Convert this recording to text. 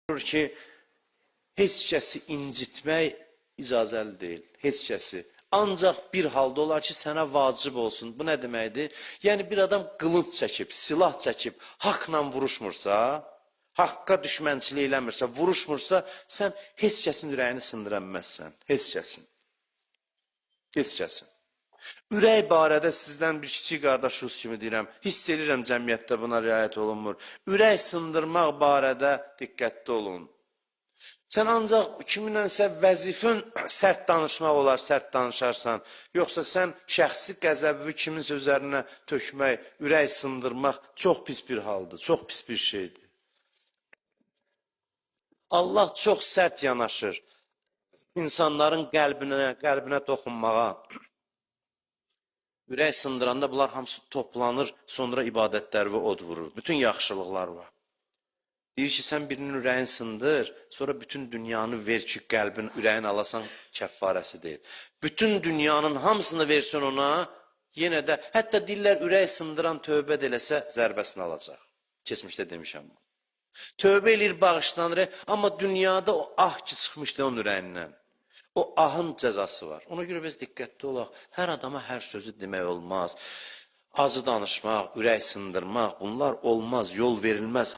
Buyurur ki, heç kəsi incitmək icazəli deyil. Heç kəsi. Ancaq bir halda olar ki, sənə vacib olsun. Bu nə deməkdir? Yəni bir adam qılınc çəkib, silah çəkib, haqla vuruşmursa, haqqa düşmənçilik eləmirsə, vuruşmursa, sən heç kəsin ürəyini sındıra bilməzsən. Heç kəsin. Heç kəsin. Ürək barədə sizdən bir kiçik qardaşınız kimi deyirəm, hiss elirəm cəmiyyətdə buna riayət olunmur. Ürək sındırmaq barədə diqqətli olun. Sən ancaq kiminlənsə vəzifən sərt danışmaq olar, sərt danışarsan. Yoxsa sən şəxsi qəzəbi kiminsə üzərinə tökmək, ürək sındırmaq çox pis bir haldır, çox pis bir şeydir. Allah çox sərt yanaşır insanların qəlbinə toxunmağa. Ürək sındıranda bunlar hamısı toplanır, sonra ibadətləri və od vurur. Bütün yaxşılıqlar var. Deyir ki, sən birinin ürəyini sındır, sonra bütün dünyanı ver ki, qəlbin, ürəyin alasan kəffarəsi deyil. Bütün dünyanın hamısını versin ona, yenə də, hətta deyirlər ürək sındıran tövbə də eləsə zərbəsini alacaq. Keçmişdə demişəm bunu. Tövbə eləyir, bağışlanır, amma dünyada o ah ki çıxmışdı onun ürəyindən. O ahın cəzası var. Ona görə biz diqqətli olaq. Hər adama hər sözü demək olmaz. Acı danışmaq, ürək sındırmaq, bunlar olmaz, yol verilməz.